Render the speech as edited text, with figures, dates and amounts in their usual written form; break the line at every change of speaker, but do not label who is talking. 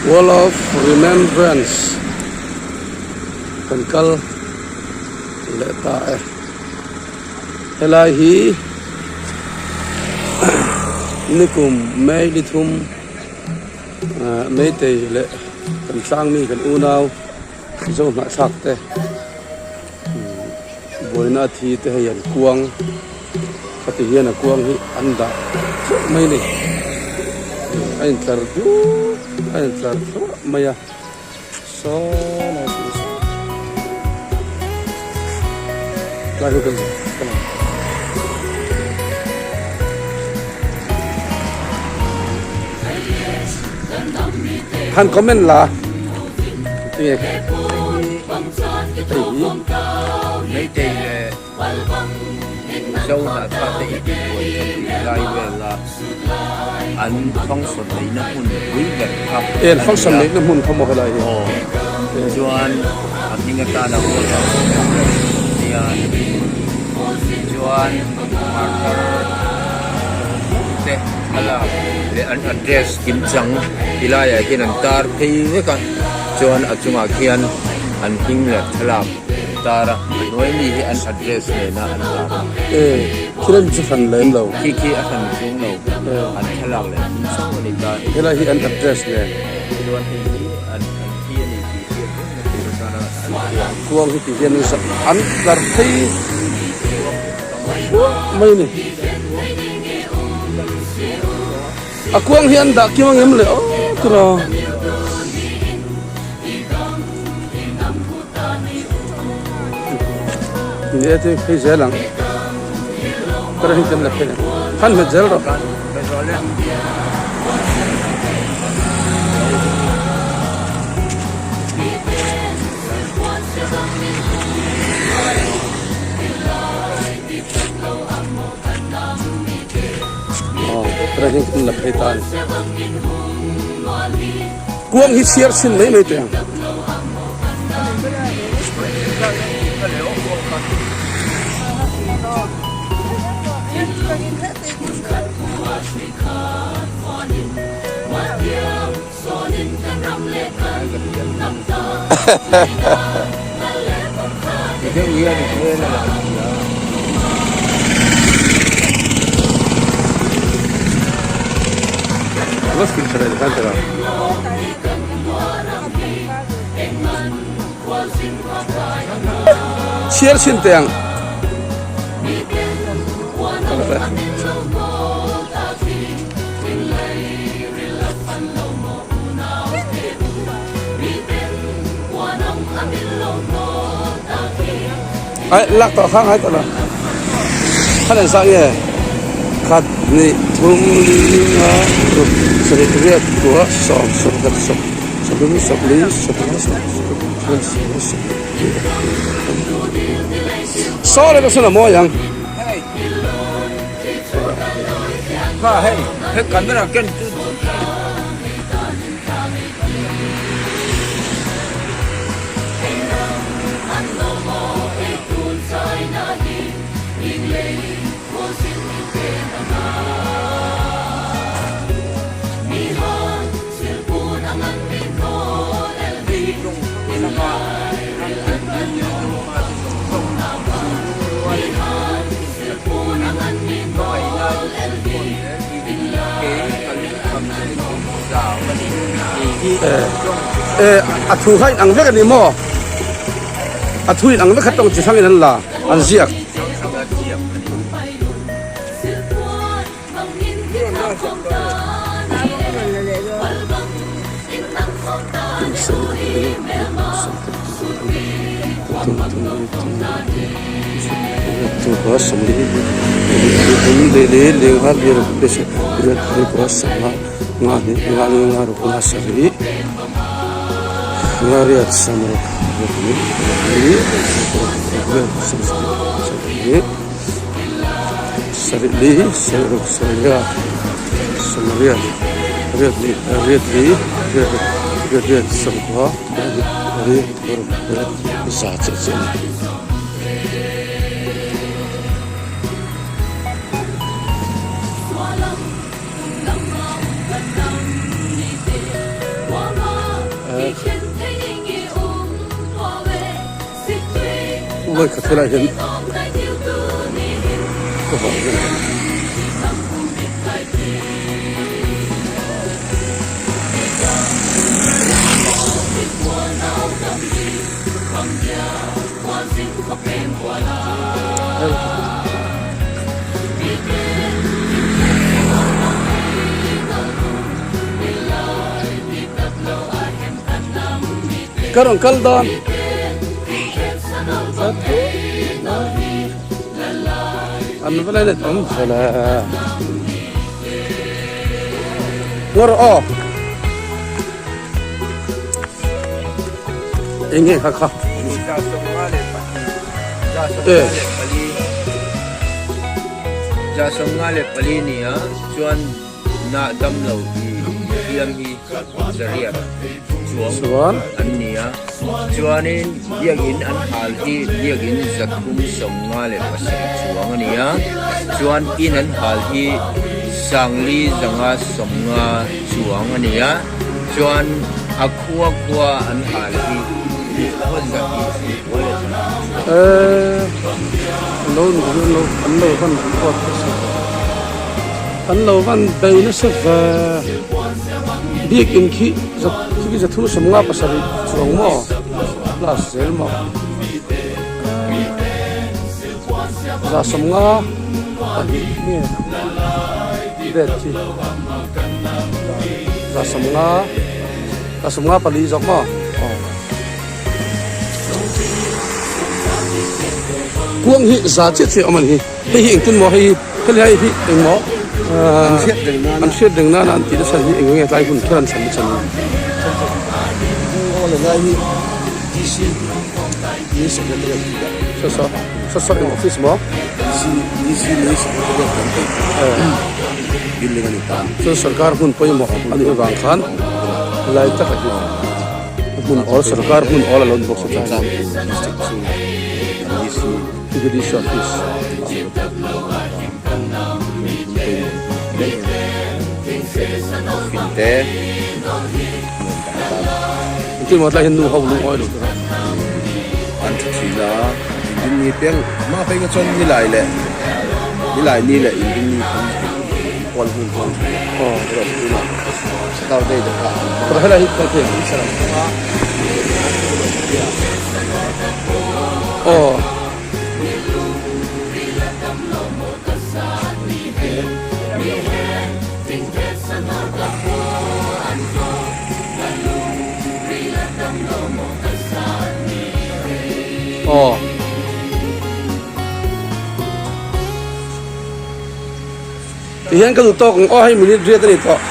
Wall of Remembrance kan kal leh ta e. Helai hi nikum May ni thum ah Meitei leh kan tlangmi kan unau Mizo hnahthlak te buaina a thi te hei an kuang khati hian a kuang hi an dah theuh mai a ni a intlar dup a intlar thluah mai a saw lai chu tlai ho kan kan ang. Han comment la. Tinge hei hi.
Meitei leh Mizo hnahthla te i tih buai kha tih lai vela an function neihna hmun pui ber kha a ni
En function neihna hmun kha maw helai hi.
Aw chuan a hming atana World of Remembrance nia chuan martyr te thlalak leh an address kimchang ti laiah hian an tar phei vek a chuan a chungah khian an hming leh thlalak tar a a hnuai mi hi an address nena an tar a.
E thil an chu hran lem lo.
Khi khi a hran chung lo an thlalak leh hming chauh a ni ta.
Helai hi an address nen.
Chuan hei hi an an thi a ni tih hriat reng na tur atana an kuang.
Kuang hi ti hian an tlar phei thluah mai a ni. A kuang hi an dah kim ang em le aw tura. Ni e te phei zel ang. Tara hi kem la phei ang. Han hmet zel rawh. Tara hian kan la phei ta a ni. Kuang hi chhiar chhin mai mai teh ang. Chhiar chhin teh ang. Ai lak tawh kha ngai tawh lo kha nen sang nge khat hnih thum li nga ruk sarih riat kua sawm sawmkhat sawm sawmthum sawmli sawmnga sawmkhat sawmsarih saw leh ka sawn a mawi ang.
Kha hei he camera ken chu.
A thu kha in ang vek a ni maw? A thu in ang vek kha tawng chi hrangin an la, an ziak. Sarih li sarih ruk sarih nga sawmriat riat li riat li riat ruk riat riat sawmkua ri paruk riat za chiah chiah a ni. Vawi khat helai hian ka vang vel a ni. Ka rawn kal dawn. An va lai let awm vel e. Ngawr aw. Eng nge kha kha.
Za 54 ni a chuan na dam lo hi hliam hi zariat chuang an ni a chuanin biakin an hal hi biakin 357 chuang a ni a chuan in an hal hi sangli zanga sawmnga chuang a ni a chuan a khua khua an hal hi
An lo van bei nasa ve biakin khi khi 357 chuang maw class zel maw 52 nge bed khi 54 zawk maw aw. Kuang hi za chiah chiah awm a ni hi hei hi engtin maw hei hei hi hi eng maw an hriat reng nana an tih nasa hi eng nge tlai hun kher an chhan nasa ni. Saw saw eng office maw chuan sarkar hmun pawimawh a nih avang khan lai takah hian. Hmun awl sarkar hmun awl a lo ni bawk se chuan DC office engtin maw tlai hian nu ho lungawi lo tur a.
An tha thin a, inrinni piang hma phei kha chuan nilai leh nilai ni leh inrinni khan huan hun hmang thin a, erawh tunah Saturday te kha an hmang a.
Aw. Tihian ka duh tawk ang aw hei minute riat a ni tawh.